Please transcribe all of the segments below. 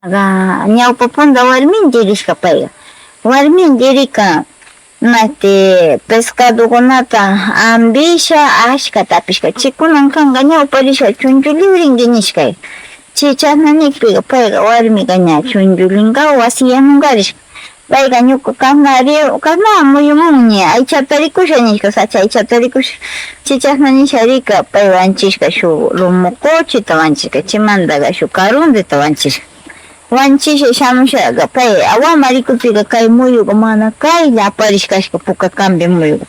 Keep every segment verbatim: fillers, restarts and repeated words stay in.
Ga-, ñawpa punda warminti rishka payga. Warminti rika, mati, pescadokunata ambisha, ashkata apishka. Chi kunan kanqa ñawpa risha chunchulliwrinki nishka. Chi chasna nikpiqa payqa warmiqa ña chunchullinqa wasi yanunkarish. Payqa ñuqa kashnari, kashnami muyumunña, aychata rikusha nishka, sacha aychata rikusha. Chi chasna nisha rika, pay wanchishka shuk lomo cochita wanchishka, chimantaqa shuk karundita wanchishka. Wanchisha shamushaqa pay, awama rikupika kay muyuqa mana kaylla aparishkashka, puka kambi muyuqa.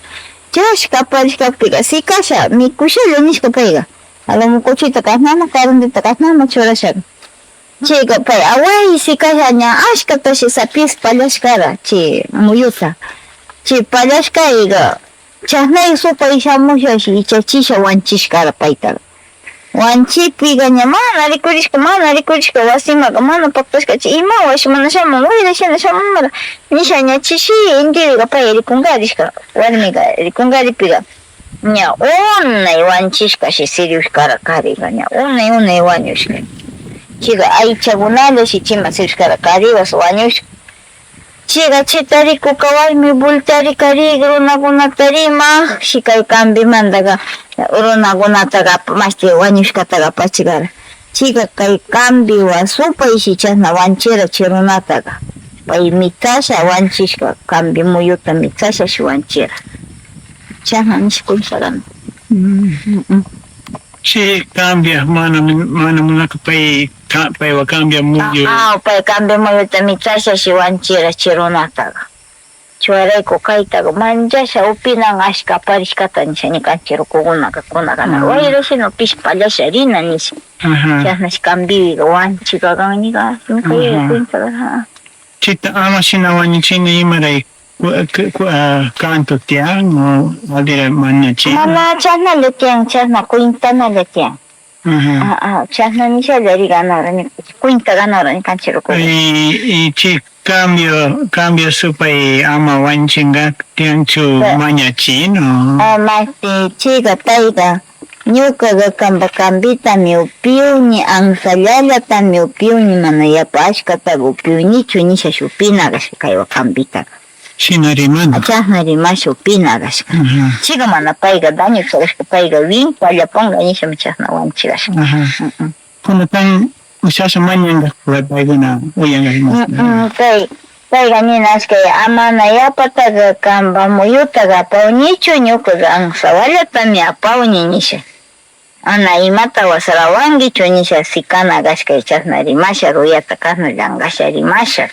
Chashka aparishkakpika sikasha, mikushalla nishka payqa. Lomo cochita kashnama, karundita kashnama churashaka. Chayka pay, away, sikasha ña ashkatashi sapis pallashkara chay muyuta. Chay pallashkayqa, chasnay supay shamushashi ichachisha wanchishkara paytaqa. Wanchikpika ña mana rikurishka, mana rikurishka, wasimanka mana paktashkachu, imawanshi mana shamun, wayra shina shamunmara, nisha ña chishi intipiqa pay rikunkarishka, warmiqa rikunkaripika, ña unay wanchishkashi siriushkara kariqa, ña unay, unay wañushka. Chayqa aychakunallashi chima siriushkara kariwas wañushka. Chayqa chay tarikuq warmi voltearikariq runakunata rimaq, si kay kambimantaqa runakunataqa mashti wañushkataqa apachikara. Chayqa kay kambiwa supayshi chasna wanchira chay runataqa. Pay mitsasha wanchishka, kambi muyuta mitsashashi wanchira. Chasna nishkunchikuna. Mm, mm, mm. Chay kambiaq mana, mana munarqa pay, ka-, paywa kambiaq muyu. Ah, ah, pay kambiaq muyuta mitsashashi wanchira chay runataqa. Chayrayku kaytaqa manchasha upinan ashka aparishkata nisha ñuqanchik rukukunaqa, kunakuna. Ah. Wayra shina pispallasha rina nisha. Ajá. Chasnashi kambiqa wanchikqa kan ñuqa, ñuqa yuyaykunchikqa. Ajá. Chayta ama shina wañuchina imarayku, ku-, ku-, ku-, ah, kantu tiyan, o alira mana chay. Mana chasnalla tiyan, chasna cuentanalla tiyan. Ajá. Ah, ah, chasna nishalla ri ganora, ni cuenta ganora, ni kanchero. Y, y chay cambio, cambio supay ama wañuchinqa tiyanchu mañachina. Ah, masti, chayqa payqa, ñuqaqa qampa kambitami upiuni, ansallallatami upiuni, mana yapa ashkataqa upiunichu, nisha shupina kashka kaywa kambitaqa. Shina rimana. Chasna rimasha upina kashka. Ajá. Chayqa mana payqa daño churashka, payqa wimpallapunqa nishami chasna wanchirashka. Ajá. Mm, mm. Kunatan ushasha mañanqa paykuna uyanqa rimasha. Mm, mm, kay, payqa ninashka, amana yapataqa qampa muyutaqa apaunichu, ñuqaqa ansawallatami apauni nisha. Ana imata wasarawankichu nisha sikana kashka, chasna rimasha, ruyata kasna llanqasha rimasha.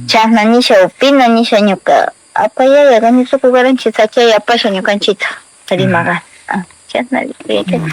Chasna nisha, upina nisha ñuqa, apayaya, gañusuku garanchis, sachay apasha ñuqanchita. Rimaqa. Ah, chasna rikuyaychata.